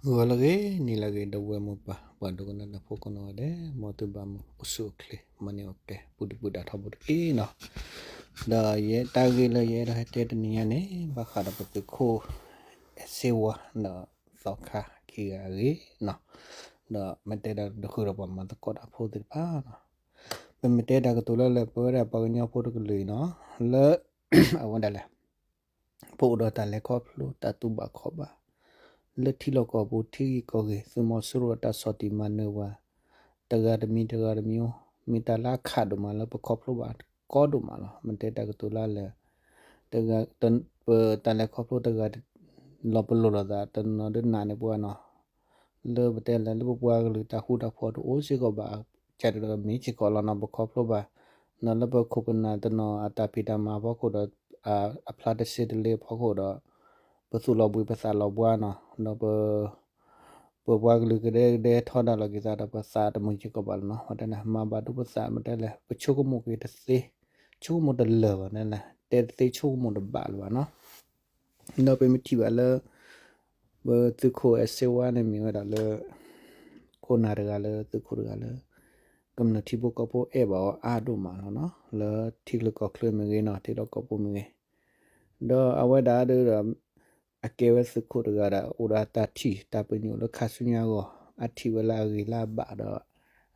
ဂီၤလၢအဂ့ၤ နံၤလၢအဂ့ၤ ဒီပုၢ်ဝဲၢ်မိၢ်ပၢ် ပှၤဒိကနၣ်တၢ်ဖိကိးနီၢ်ဂၤဒဲး မ်သုဘၣ်မုာ်အိၣ်ဆူၣ်အိၣ်ချ့ မၤန့ၢ်အီၣ်ကဲ ပူၤဒုၣ်ပူၤဒါထီဘိတက့ၢ်နီၤ. ဒီးယဲတၢ်ဂ့ၢ်လၢယအဲၣ်ဒိးဟဲတဲတနံၤညါန့ၣ် ဘၣ်ဃးဒီးပသုးခိၣ်အဲၣ်စ့ဝါ ဒီးသီခါခံဂၤအဂ့ၢ်နီၤ. ဒီးမ့ၢ်တဲဒီးတဃုာ်ဒီးပှၤမၤသကိးတၢ်ဖိသ့ၣ်တဖၣ်နီၤ. ပမ့ၢ်တဲတၢ်ကတိၤလၢလၢပဝဲဒၣ်ပှၤကညီဖိတကလုာ်အံၤနီၤ လၢ အဝဲဒၣ်လဲၣ် ပအိၣ်ဒီးတၢ်လဲၤခီဖျိတၢ်တူၢ်ဘၣ်ခီၣ်ဘၣ် လၢထံလီၢ်ကီၢ်ပူၤထံဂ့ၢ်ကီၢ်ဂ့ၢ် သုးမီၤစိရိၤအတၢ်ဆီၣ်တံၢ်မၤနၢၤဝဲ တဂၤတမံၤတဂၤတမံၤ မ့ၢ်တၢ်လၢအခးဒိၣ်မးလၢပခီဖျိဘၣ်ကီဒိၣ်မးလီၤ. မ့ၢ်တဲတၢ်ကတိၤလၢလၢ တဂၤ ပတၢ်လဲၤခီဖျိတဂၤ လီၤပလိာ်လိာ်သး တနီၤဒုးနာ်န့ၢ်ပှၤနီၤ လၢပတဲလၢ လၢပပှၤကလုာ်တၢ်ဃူတၢ်ဖိးတအိၣ်စ့ၢ်ကီးဘၣ် ကဒီးမ့ၢ်စ့ၢ်ကီးလီၤနီၤ ပခီဖျိဘၣ် နီၤလၢပခိၣ်ပနၢ်တနီၤအတၢ်ဖံးတၢ်မၤအဖီခိၣ်ဒီး အဖျါတစ့တလ့အဖီခိၣ်ဒီး ပသူၣ်လီၤဘှံးပသးလီၤဘှါနီၤ ဒီးပ ပပှၤကလုာ်ကဒဲကဒဲထီဒါလိာ်က့ၤသးဒီးပသးတမုာ်စ့ၢ်ကီးဘၣ်လီၤနီၤ ဝဲတဲလၢ မၤဘၣ်ဒိပသး မ့ၢ်တဲလၢ ပဆိကမိၣ်က့ၤတသ့ ဆိကမိၣ်တလၢာ်ဘၣ်တဲလၢ တဲတသ့ဆိကမိၣ်တဘၣ်လၢၤဘၣ်နီၤ ဒီးပမ့ၢ်ထံၣ်ဘၣ်လၢ ပသုးခိၣ်အဲၣ်စ့ဝါန့ၣ်မ့ၢ်ဝဲဒၣ်လၢ ခိၣ်နၢ်တဂၤလၢသုးခိၣ်တဂၤလၢ ကမျၢၢ်ထံဖိကီၢ်ဖိအဲၣ်ဘၣ်အီၤအါဒိၣ်မးလီၤနီၤ လၢထံချၢကီၢ်ချၢမ့ၢ်ဂ့ၤနီၤ ထံလီၢ်ကီၢ်ပူၤမ့ၢ်ဂ့ၤ ဒီးအဝဲဒၣ်ဒီး အကဲဝဲသုးခိၣ်တဂၤဒီး အိၣ်ဒီးအတၢ်ထံၣ်တၢ်ပညိၣ်လၢခါဆူညါအဂီၢ် အထံၣ်ဝဲလၢအဂ့ၤလၢအဘၣ်ဒီး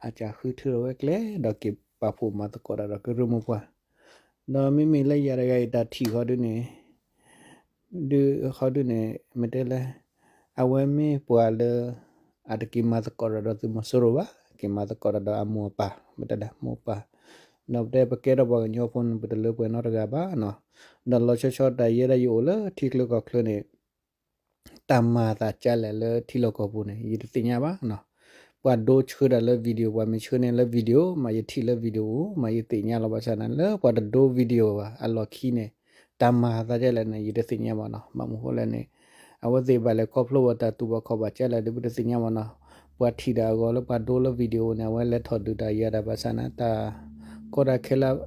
အကဃုထၢထီၣ်ဝဲကျဲ ဒီးက့ၤပာ်ဖှိၣ်မၤသကိးတၢ်ဒီးကရၢမိၢ်ပှၢ် ဒီးမ့မ့ၢ်လၢယၤတဂၤအံၤတၢ်ထံၣ်ဃီဒုန့ၣ် ဒုးဃီဒုန့ၣ် မ့ၢ်တဲလၢ အဝဲမ့ၢ်ပှၤလၢ အတက့ၤမၤသကိးတၢ်ဒီးသုးမီၤစိရိၤဘၣ် က့ၤမၤသကိးတၢ်ဒီးအမိၢ်အပၢ် မ့ၢ်တဲလၢ မိၢ်ပၢ် ဒီးပတဲပကဲထီၣ်ပှၤကညီဖိန့ၣ် ပတလၢပှဲၤနီတဂၤဘၣ်နီၤ ဒီးလီၤဆီဆီတၢ်ယဲဒၣ်ယအိၣ်လၢထံချၢကီၢ်ချၢန့ၣ် တၢ်မၤအသးကလဲၣ်လၢထံလီၢ်ကီၢ်ပူၤန့ၣ် ယတသ့ၣ်ညါဘၣ်နီၤ ပှၤဒိဆှၢတၢ်လၢ video ပှၤမ့ၢ်ဆှၢန့ၢ်လၢ video မးယထံၣ်လၢ video မးယသ့ၣ်ညါလီၤ ဘၣ်ဆၣ်န့ၣ်လၢပှၤတဒိ video ဘၣ်အလီၢ်ခံန့ၣ် တၢ်မၤအသးကလဲၣ်န့ၣ် ယတသ့ၣ်ညါဘၣ်နီၤ ဘၣ်မနုၤဃိလဲၣ်န့ၣ် အဝဲသ့ၣ်ဘၣ်လဲၤခီဖျိဝဲတၢ်တူၢ်ဘၣ်ခီၣ်ဘၣ်ကလဲၣ်ဒီးပတသ့ၣ်ညါဘၣ်နီၤ ပှၤထံၣ်တၢ်အဂီၢ်လၢပှၤဒိလၢ video န့ၣ် အဝဲလဲၤထီၣ်ဒုးတၢ်ယၤတၢ်ဘၣ်ဆၣ်န့ၣ် တၢ်ကီတၢ်ခဲလၢ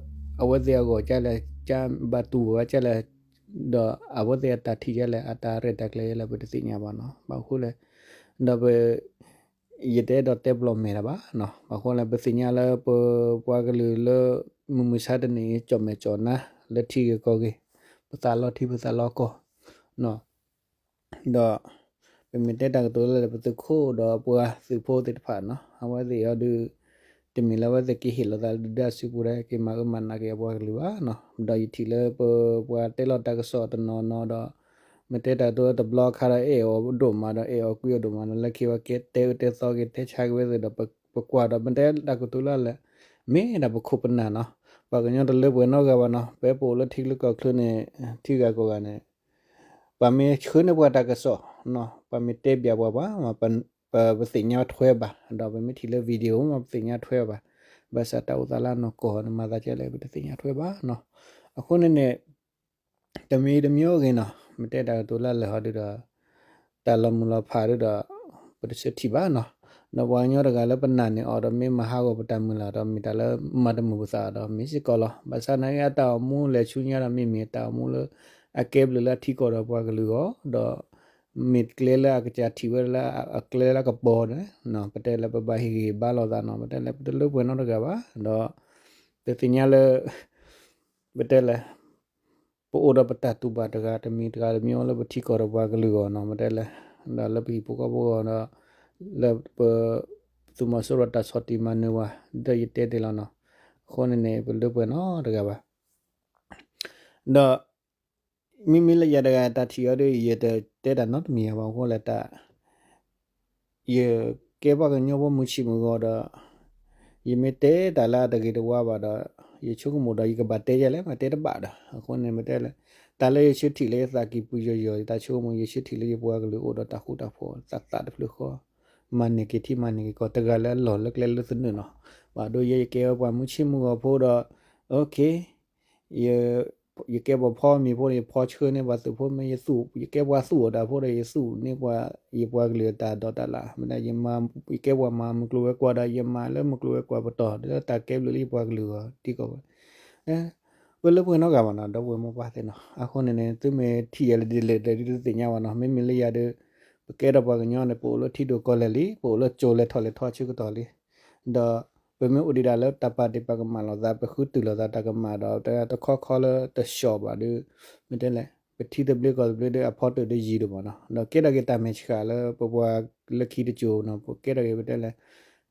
အဝဲသ့ၣ်အဂီၢ်ကလဲၣ် ကဘၣ်တူၢ်ဘၣ်ကလဲၣ် ဒီးအဝဲသ့ၣ်အတၢ်ထံၣ်ကလဲၣ် အတၢ်ရဲၣ်တၢ်ကျဲၤကလဲၣ် ပတသ့ၣ်ညါဘၣ်နီၤ ဘၣ်ဃိလဲၣ် ဒီးပ ယတအဲၣ်ဒိးတဲပလီၢ်မဲာ်တၢ်ဘၣ်နီၤ ဘၣ်ဃိလဲၣ် ပသ့ၣ်ညါလၢပပှၤကလုာ်လၢ မုၢ်မဆါတနံၤ ကၠီၣ်မဲာ်ကၠီၣ်နါ လၢထံဂ့ၢ်ကီၢ်ဂ့ၢ် ပသးလီထံပသးလီကီၢ် ဒီး ပမ့ၢ်တဲတၢ်ကတိၤလၢပသုးခိၣ်ဒီးပှၤသုးဖိသ့ၣ်တဖၣ်နီၤ အဝဲသ့ၣ်အံၤဒုး တမ့ၢ်လၢအဝဲသ့ၣ်က့ၤဟ့ၣ်လီၤသးဒုၣ်ဒါစုပူၤဒီး က့ၤမၤအၢမၤနးက့ၤအပှၤကလုာ်ဘၣ်နီၤ ဒီးယထံၣ်လၢပပှၤတဲလီၤတၢ်ကစီၣ်တနီၤနီၤဒီး မ့ၢ်တဲတၢ်ကတိၤတဘျီခါဒီး အဲၣ်အီၤဒိၣ်မးဒီး အဲၣ်အီၤကွံအီၤဒိၣ်မးဒီး လၢခံဝဲက့ၤတဲအၢတဲသီက့ၤတဲဆါက့ၤဝဲသ့ၣ်ဒီး ပကွၢ်ဒီး မ့ၢ်တဲတၢ်ကတိၤလၢလဲၣ် မ့ၢ်ဒၣ်ပခိၣ်ပနၢ်နီၤ ပှၤကညီတလၢပှဲၤနီတဂၤဘၣ်နီၤ ပပအိၣ်လၢထံချၢကီၢ်ချၢန့ၣ် ထံဂၤကီၢ်ဂၤန့ၣ် ပှၤမ့ၢ်ဆှၢန့ၢ်ပှၤတၢ်ကစီၣ် ပှၤမ့ၢ်တဲဘၣ်ပှၤဘၣ် ပသ့ၣ်ညါထွဲဘၣ် ဒီးပမ့ၢ်ထံၣ်လၢ video မး ပသ့ၣ်ညါထွဲဘၣ် ဘၣ်ဆၣ်တၢ်အိၣ်သးလၢအနီၢ်ကီၢ်န့ၣ် မၤသးကဲလဲၣ် ပတသ့ၣ်ညါထွဲဘၣ်နီၤ အဃိန့ၣ်န့ၣ် တမံၤတမံၤအဂ့ၢ်နီၤ မ့ၢ်တဲတၢ်ကတိၤလၢလဲၣ်ဟီဒုဒီး တၢ်လီၤမုၢ်လီၤဖးဒုဒီး ပတဆၢထံၣ်ဘၣ်နီၤ ဒီးပှၤကညီတဂၤလၢပနာ်န့ၢ်အီၤဒီး မ့ၢ်မၤဟးဂီၤပတၢ်မုၢ်လၢ်ဒီး မ့ၢ်တၢ်လၢမၤတမုာ်ပသးဒီး မ့ၢ်စ့ၢ်ကီးလီၤ ဘၣ်ဆၣ်နာ်က့ အတၢ်အိၣ်မူလဲၤဆူညါဒီး မ့မ့ၢ်တၢ်အိၣ်မူလၢ အကဲဘျုးလၢအထံကီၢ်ဒီးပှၤကလုာ်အဂီၢ် ဒီး မ့ၢ်ကျဲလၢအကစၢ်ထံၣ်ဝဲလၢအကျဲလၢကပီၤန့ၣ် ပတဲလၢပဘၣ်ဟ့ၣ်ဂံၢ်ဘါလိာ်သးနီၤ ပတဲလၢပတလၢပှဲၤနီတဂၤဘၣ် ဒီး ပသ့ၣ်ညါလၢ ပတဲလဲၣ် ပအိၣ်ဒီးပတၢ်တူၢ်ဘၣ်တဂၤတမံၤတဂၤတမံၤလၢပထံကီၢ်ဒီးပှၤကလုာ်အဂီၢ်နီၤ ပတဲလဲၣ် ဒီးလၢပဟံၣ်ဖိဃီဖိအဂီၢ်ဒီး လၢပ သုးမီၤစိရိၤတၢ်ဆီၣ်တံၢ်မၤနၢၤဝဲ ဒီးယတဲတ့ၢ်လီၤနီၤ အဃိန့ၣ်န့ၣ် ပလၢပှဲၤနီတဂၤဘၣ် ဒီး မ့မ့ၢ်လၢယၤတဂၤတၢ်ထံၣ်အီၤဒီး ယတတဲတၢ်နီတမံၤဘၣ်အဃိလဲၣ်တၢ် ယကဲပှၤကညီဖိမုၢ်ဆ့ၣ်မုၢ်ဂီၤဒီး ယမ့ၢ်တဲတၢ်လၢအတဂ့ၤတဝါဘၣ်ဒီး ယဆိကမိၣ်ဒီးယကဘၣ်တဲယဲလဲၣ် မ့ၢ်တဲတဘၣ်ဒီး အဃိန့ၣ်မ့ၢ်တဲလဲၣ် တၢ်လၢယဆၢထံၣ်လၢယသးကံၢ်ပူၤယီၤယီၤ ယတၢ်ဆိကမိၣ် ယဆၢထံၣ်လၢယပှၤကလုာ်အိၣ်ဒီးတၢ်ဃူတၢ်ဖိးသးသးတဖျၢၣ်ဃီ မၤန့ၢ်က့ၤထံမၤန့ၢ်က့ၤကီၢ် တဂၤလၢအလီၢ်လၢကျဲလၢသနၢၣ်နီၤ ဘၣ်ဒိယဲယကဲဝဲပှၤမုၢ်ဆ့ၣ်မုၢ်ဂီၤဖိဒီး okay ယကဲပှၤဖီမ့ၤဖိဒီး ယဖီဆှၢန့ၢ်ပှၤသုးဖိမ့ၢ်ယသူၣ် ယကဲပှၤသူၣ်အီၣ်တၢ်ဖိဒီး ယသူၣ်န့ၢ်ပှၤ ယပှၤကလုာ်အတၢ်ဒိးတၢ်လၣ် မ့ၢ်ဒၣ် ယကဲပှၤမၤမုၢ်ကျိၤဝဲၤကွာ်ဒီး ယမၤလၢမုၢ်ကျိၤဝဲၤကွာ်ပတီၢ် လၢတၢ်ကဲဘျုးလၢယပှၤကလုာ်အဂီၢ် ထံကီၢ်ဝဲ ပလၢပှဲၤနီတဂၤဘၣ်နီၤ ဒီပုၢ်ဝဲၢ်မိၢ်ပၢ်သ့ၣ်နီၤ အဃိန့ၣ်န့ၣ် သုမ့ၢ်ထံၣ်ယၤလၢဒ်လဲၣ်ဒီး ဒ်တသ့ၣ်ညါဘၣ်နီၤ မ့မ့ၢ်လၢယၤဒီး ပကဲထီၣ်ပှၤကညီန့ၣ် ပအိၣ်လၢထံဒိၣ်ကီၢ်လဲၢ်လံ, ပအိၣ်လၢကၠိလဲၤထီၣ်လဲၤထီဆၢကတီၢ်လံ. ဒီးပမ့ၢ်အိၣ်ဒံးဒၣ်လၢတၢ်ပာ်ဒ့ၣ်ပာ်ကမၣ်လိာ်သး, ပဃုတုၤလိာ်သးတၢ်ကမၣ်ဒီး တၢ်တခီခီလၢတဆှီဘၣ်ဒီး မ့ၢ်တဲလဲၣ် ပထံသဘျ့ကီၢ်သဘျ့ဒီး အဖီတၢၣ်ဒီးယံၤဒိၣ်မးနီၤ. ဒီးကဲထီၣ်က့ၤတၢ်မဲာ်ဆှးလၢပပှၤလၢခံတကၠိၤနီၤ, ပကဲထီၣ်က့ၤ ပတဲလဲၣ်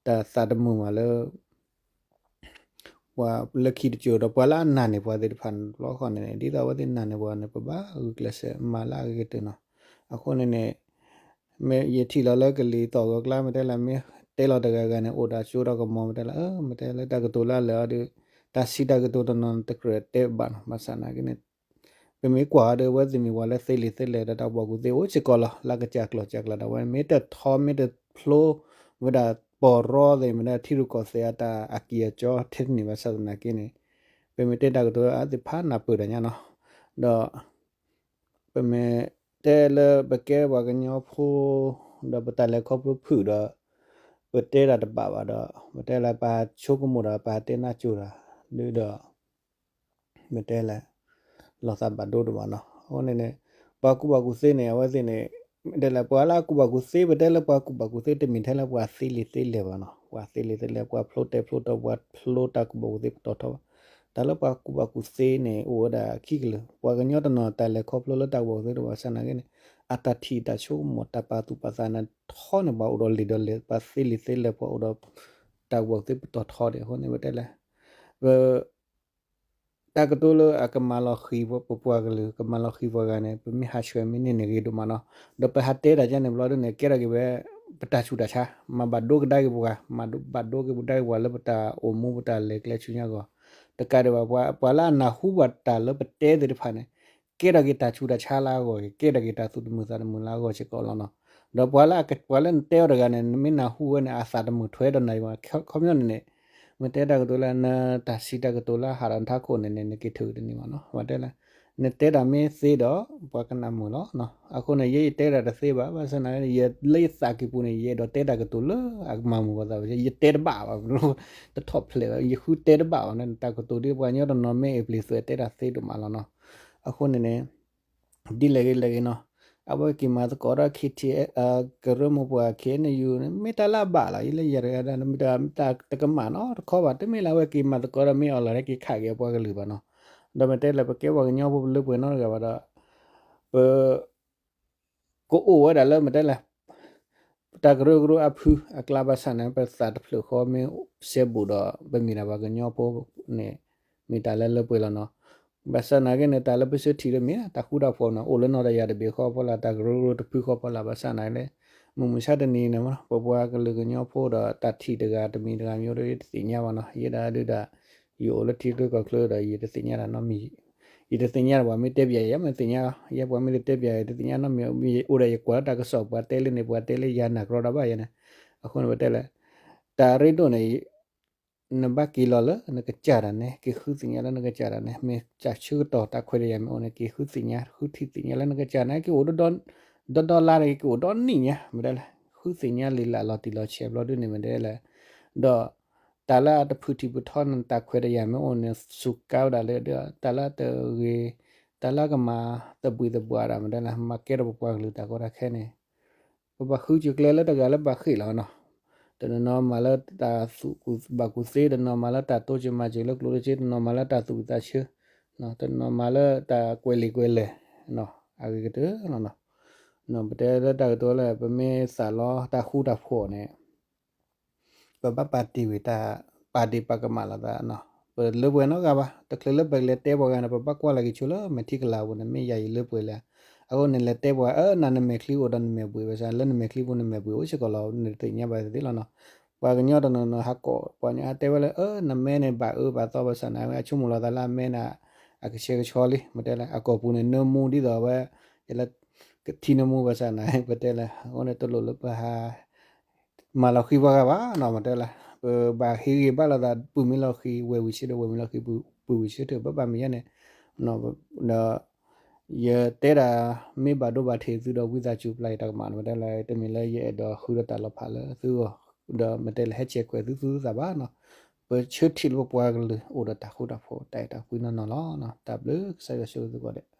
တၢ်သးတမုာ်မးလၢ ပှၤလၢခံတကၠိၤဒီး ပှၤလၢအနာ်န့ၢ်ပှၤသ့ၣ်တဖၣ်န့ၣ် တဘျီဃီန့ၣ်န့ၣ် ဒ်သိးအဝဲသ့ၣ်နာ်န့ၢ်ပှၤန့ၣ် ပဘၣ်ဂုာ်ကျဲးစၢးမၤလၢအဂ့ၤကတၢၢ်နီၤ. အဃိန့ၣ်န့ၣ် မ့ၢ်ယထံၣ်လီၤလၢကလံၤသီၣ်ဂီၤကျါ မ့ၢ်တဲလၢ မ့ၢ်တဲလီၤတဂၤဂၤန့ၣ် အိၣ်ဒီးကၠိဒီးကမီၤ မ့ၢ်တဲလၢ မ့ၢ်တဲလၢတၢ်ကတိၤလၢအလၢာ်အီၤဒီး တၢ်စံးတၢ်ကတိၤတနီၤတကြၢးတဲဘၣ်နီၤ. ဘၣ်ဆၣ်နာ်က့န့ၣ် ပမ့ၢ်ကွၢ်အီၤဒီး အဝဲသ့ၣ်မ့ၢ်ပှၤလၢသ့လံာ်သ့လဲၢ်ဒီး တၢ်ကူၣ်ဘၣ်ကူၣ်သ့အိၣ်စ့ၢ်ကီးလီၤ. လၢကစၢ်ကျိာ်စၢ်ကျၢ်ဒၣ်ဝဲ မ့ၢ်တထီမ့ၢ်တဖျိ ဝဲဒၣ်ပီၢ်ရီသ့ၣ် မ့ၢ်ဒၣ်ထံရူၢ်ကီၢ်သဲးအတၢ်အကံၢ်အကီထဲတန့ၢ် ဘၣ်ဆၣ်သနာ်က့န့ၣ် ပမ့ၢ်တဲတၢ်ကတိၤအသ့ၣ်ဖးနၢ်ပၢၢ်တၢ်ညါနီၤ. ဒီး ပမ့ၢ်တဲလၢပကဲပှၤကညီဖိ ဒီးပတၢ်လဲၤခီဖျိဖုၣ်ဒီး ပတဲတၢ်တဘၣ်ဘၣ်ဒီး ပတဲလၢပဟးဆိကမိၣ်ဒီး ပဟးတဲနၢ်ကၠိတၢ် ဒုဒီး မ့ၢ်တဲလၢ လီၤသးဘၣ်ဒိဒိၣ်မးနီၤ. အဃိန့ၣ်န့ၣ် ပှၤကူၣ်ဘၣ်ကူၣ်သ့န့ၣ် အဝဲသ့ၣ်န့ၣ် မ့ၢ်တဲလၢ ပှၤလၢအကူၣ်ဘၣ်ကူၣ်သ့ ပတဲလၢပှၤကူၣ်ဘၣ်ကူၣ်သ့ တမ့ၢ်ထဲလၢပှၤသ့လံာ်သ့လဲၢ်ဘၣ်နီၤ. ပှၤသ့လံာ်သ့လဲၢ် ပှၤဖျိတဲဖျိတီ ပှၤဖျိတၢ်ကူၣ်ဘၣ်ကူၣ်သ့ပတီၢ်ထီဘၣ်. တၢ်လၢပှၤကူၣ်ဘၣ်ကူၣ်သ့န့ၣ် အိၣ်ဝဲဒၣ်ခံကလုာ်. ပှၤကညီတနီၤတၢ်လဲၤခီဖျိလၢတၢ်ကူၣ်ဘၣ်ကူၣ်သ့တဘၣ်ဆၣ်နာ်က့န့ၣ် အတၢ်ထံၣ်တၢ်ဆိကမိၣ် တၢ်ပာ်သူၣ်ပာ်သးန့ၣ် ထီန့ၢ်ပှၤအိၣ်ဒီးလံာ်ဒီးလဲၢ် ပှၤသ့လံာ်သ့လဲၢ် ပှၤအိၣ်ဒီး တၢ်ကူၣ်ဘၣ်ကူၣ်သ့ပတီၢ်ထီဒံး. အဃိန့ၣ် ပတဲလၢ ပ တၢ်ကတိၤလၢအကမၤလီၤဃံၤပပှၤကလုာ် ကမၤလီၤဃံၤပှၤဂၤန့ၣ် ပမ့ၢ်ဟးဆှဲးမ့ၢ်န့ၢ်န့ၢ်ဂ့ၤဒိၣ်မးနီၤ. ဒီးပဟးတဲတၢ်ကဲန့ၣ်ဘျီဒ်န့ၣ် ကဲထီၣ်က့ၤဝဲ ပတၢ်ဆူးတၢ်ဆါ မၤဘၣ်ဒိကဒါက့ၤပှၤ မၤဘၣ်ဒိကဒါက့ၤပှၤလၢပတၢ်အိၣ်မူပတၢ်လဲၤကျဲဆူညါအဂီၢ်. တကးဒံးဘၣ် ပှၤလၢအနၢ်ဟူဘၣ်တၢ်လၢပတဲသ့ၣ်တဖၣ်န့ၣ် ကဲထီၣ်က့ၤတၢ်ဆူးတၢ်ဆါလၢအဂီၢ် ကဲထီၣ်က့ၤတၢ်သူၣ်တမုာ်သးတမုာ်လၢအဂီၢ်စ့ၢ်ကီးလီၤနီၤ. ဒီးပှၤလၢ ပှၤလၢနတဲအီၤတဂၤန့ၣ် နမ့ၢ်နၢ်ဟူဝဲန့ၣ် အသးတမုာ်ထွဲဒီးနၤဘၣ် ခီပညီန့ၣ်န့ၣ် မ့ၢ်တဲတၢ်ကတိၤလၢ နတၢ်စံးတၢ်ကတိၤလၢဟးထီၣ်နထးခိၣ်န့ၣ်န့ၣ် နက့ၤထုးတန့ၢ်ဘၣ်နီၤ. ပတဲလၢ နတဲတၢ်မ့ၢ်သ့ဒီး ပှၤကနၣ်မုာ်လီၤ. အဃိန့ၣ် ယဲယတဲတၢ်တသ့ဘၣ် ဘၣ်ဆၣ်သနာ်က့ ယလၢယသးကံၢ်ပူၤန့ၣ် ယအဲၣ်ဒိးတဲတၢ်ကတိၤလၢအကမၤမုာ်ပှၤသးဝဲ ယတဲတဘၣ်ဘၣ် တထီၣ်ဖျဲးဘၣ် ယဃုတဲတဘၣ်ဘၣ်န့ၣ် တၢ်ကတိၤဒ်ပှၤကညီတနီၤမ့ၢ်အပျံၤသွဲးတဲတၢ်သ့ဒိၣ်မးလီၤနီၤ. အဃိန့ၣ်န့ၣ် ဒ်လဲၣ်ဂ့ၤလဲၣ်ဂ့ၤနီၤ အဝဲက့ၤမၤသကိးဒီး ခ့ထံ ကရၢမိၢ်ပှၢ် ခ့နယူၣ် မ့ၢ်တၢ်လၢအဘၣ်လီၤ ယလၢယၤတဂၤဒၣ် မ့ၢ်တၢ်တကမၣ်နီတခီဘၣ် တမ့ၢ်လၢအဝဲက့ၤမၤသကိးဒီးမ့ၢ်အီၤလီၤ က့ၤခးက့ၤအပှၤကလုာ်ဘၣ်နီၤ. ဒီးမ့ၢ်တဲလၢ ပကဲပှၤကညီဖိ ပလၢပှဲၤနီတဂၤဘၣ်ဒီး ပ ကအိၣ်ဝဲဒၣ်လၢမ့ၢ်တဲလဲၣ် တၢ်ကရၢကရိအဖုအကျါဘၣ်ဆၣ်န့ၣ် ပသးတဖျၢၣ်ဃီမ့ၢ်စဲဘူးဒီး ပမ့ၢ်ဒၣ်ပှၤကညီဖိန့ၣ် မ့ၢ်တၢ်လၢလၢပှဲၤလီၤနီၤ. ဘၣ်ဆၣ်နာ်က့န့ၣ် တၢ်လၢပဆၢထံၣ်လၢမ့ၢ်တၢ်ဃူတၢ်ဖိးနီၤ အိၣ်လၢနီၢ်တယၤတဘ့ၣ်ဃီဖီလာ် တၢ်ကရၢကရိတဖုဃီဖီလာ် ဘၣ်ဆၣ်နာ်က့လၢ မုၢ်မဆါတနံၤန့ၣ် ပပှၤကလုာ်ကညီဖိဒီး တၢ်ထံၣ်တဂၤတမံၤတဂၤမံၤဒီး ယတသ့ၣ်ညါဘၣ်နီၤ. ယဲဒၣ်ဒုးဒၣ် ယအိၣ်လၢထံချၢကီၢ်ချၢဒီး ယတသ့ၣ်ညါတၢ်နီတမံၤ ယတသ့ၣ်ညါဒီး ပှၤမ့ၢ်တဲပျဲယၤ ယမ့ၢ်သ့ၣ်ညါလီၤ. ယဲပှၤမ့ၢ်တတဲပျဲယၤ ယတသ့ၣ်ညါနီတမံၤ အိၣ်ဒီးယကွၢ်လၢတၢ်ကစီၣ် ပှၤတဲလၢန့ၣ် ပှၤတဲလၢယၤနာ်ကရီတၢ်ဘၣ်ယဲန့ၣ်. အဃိန့ၣ် ပတဲလၢ တၢ်ရ့ဒိၣ်န့ၣ် နဘၣ်က့ၤလီၤလၢနကစၢ်ဒၣ်နဲ က့ၤဃုသ့ၣ်ညါလၢနကစၢ်ဒၣ်နဲ မ့ၢ်တၢ်ဆၢကတီၢ်တၢ်ခွဲးတၢ်ယာ်မ့ၢ်အိၣ်န့ၣ် က့ၤဃုသ့ၣ်ညါ ဃုထံၣ်သ့ၣ်ညါလၢနကစၢ်န့ၣ် က့ၤအိၣ်ဒီဒီလါတဂ့ၤ က့ၤအိၣ်ဒီနံၣ်ညါ မ့ၢ်တဲလဲၣ် ဃုသ့ၣ်ညါလံာ်လၢလီၤတံၢ်လီၤဆဲးဘျီဒ်န့ၣ် မ့ၢ်တဲလဲၣ် ဒီး တၢ်လၢအတဖုၣ်ထံၣ်ဖုၣ်ထီန့ၣ် တၢ်ခွဲးတၢ်ယာ်မ့ၢ်အိၣ်န့ၣ် စူးကါဝဲဒၣ်လၢ တၢ်လၢတဂ့ၤ တၢ်လၢကမၤသဘှံးသဘှါဒၣ် မ့ၢ်တဲလဲၣ် မၤကဲထီၣ်ပပှၤကလုာ်တၢ်ကီတၢ်ခဲန့ၣ် ပဘၣ်ဃုစၢၤကျဲလၢတဂၤလၢဘၣ်ဃ့ၢ်လီၤနီၤ. တနီၤမၤလၢတၢ်သူၣ်ဘၣ်ကူၣ်သ့ တနီၤမၤလၢတၢ်တိစၢၤမၤစၢၤလၢကျိၣ်လၢစ့ တနီၤမၤလၢတၢ်သူၣ်ဝံၣ်သးဆၢ တနီၤမၤလၢတၢ်ကွဲးလံာ်ကွဲးလဲၢ် အဂ့ၤကတၢၢ်လီၤနီၤ. ပတဲလၢတၢ်ကတိၤလၢ ပမ့ၢ်သးလီတၢ်ဃူတၢ်ဖိးန့ၣ် ပဘၣ်ပာ်တ့ၢ်ဝံၤတၢ် ပာ်ဒ့ၣ်ပာ်ကမၣ်လိာ်သးနီၤ. ပလၢပှဲၤနီတဂၤဘၣ် တချုးလၢပကလဲၤတဲပှၤဂၤန့ၣ် ပဘၣ်ကွၢ်လၢက့ၤဆိလၢမဲာ်ထံကလၤပူၤန့ၣ် မ့ၢ်ယၤယလၢပှဲၤလဲၣ်. အဃိန့ၣ် လဲၤတဲပှၤ အၢ နၤနမဲာ်ချံအိၣ်ဒီးနမဲာ်ဘှံးဘၣ်ဆၣ် လၢနမဲာ်ချံပူၤနမဲာ်ဘှံးအိၣ်စ့ၢ်ကီးလီၤ နတသ့ၣ်ညါဘၣ်သ့လီၤနီၤ. ပှၤကညီတနီၤနီၤ ဟးကိး ပှၤကညီတဲဝဲလၢ အၢ နမဲန့ၣ်ဘၣ်အၢဘၣ်သီဘၣ်ဆၣ်န့ၣ် အဝဲအဆိကမိၣ်လီၤသးလၢအမဲန့ၣ် အကဆှဲကဆှီလံ မ့ၢ်တဲလဲၣ် အကိာ်ပူၤန့ၣ် နၢမူဒ်သိးဝဲ ယလၢ ကထံနၢမူဘၣ်ဆၣ်န့ၣ် ပတဲလဲၣ် အဃိန့ၣ် တလိၣ်လၢပဟး မၤလီၤဃံၤပှၤဂၤဘၣ်နီၤ မ့ၢ်တဲလဲၣ် ပဘၣ်ဟ့ၣ်ဂံၢ်ဘါလိာ်သး ပုၢ်မ့ၢ်လီၤဃံၤ ဝဲၢ်ဝံၤဆၢထၢၣ် ဝဲၢ်မ့ၢ်လီၤဃံၤ ပုၢ်ဝံၤဆၢထၢၣ် ဘၣ်ဘၣ်မ့ၢ်ယဲန့ၣ် ဒီး ယတဲဒၣ် မ့ၢ်ဘၣ်ဒိဘၣ်ထံးသုဒီး ဝံသးစူၤပျၢ်ယတၢ်ကမၣ် မ့ၢ်တဲလဲၣ် တမ့ၢ်လၢယအဲၣ်ဒိးဃုဒီးတၢ်လီၤဖးလၢသုဂီၢ် ဒီးမ့ၢ်တဲလဲၣ် ဟဲဆဲးကွဲးသုသုသးဘၣ်နီၤ ပဆၢထံၣ်လၢပပှၤကလုာ်အိၣ်ဒီးတၢ်ဃူတၢ်ဖိး တၢ်အဲၣ်တၢ်ကွံနီၢ်နီၢ်လီၤ. တၢ်ဘျုးကစၢ်ယွၤဆိၣ်ဂ့ၤသုကိးဂၤဒဲး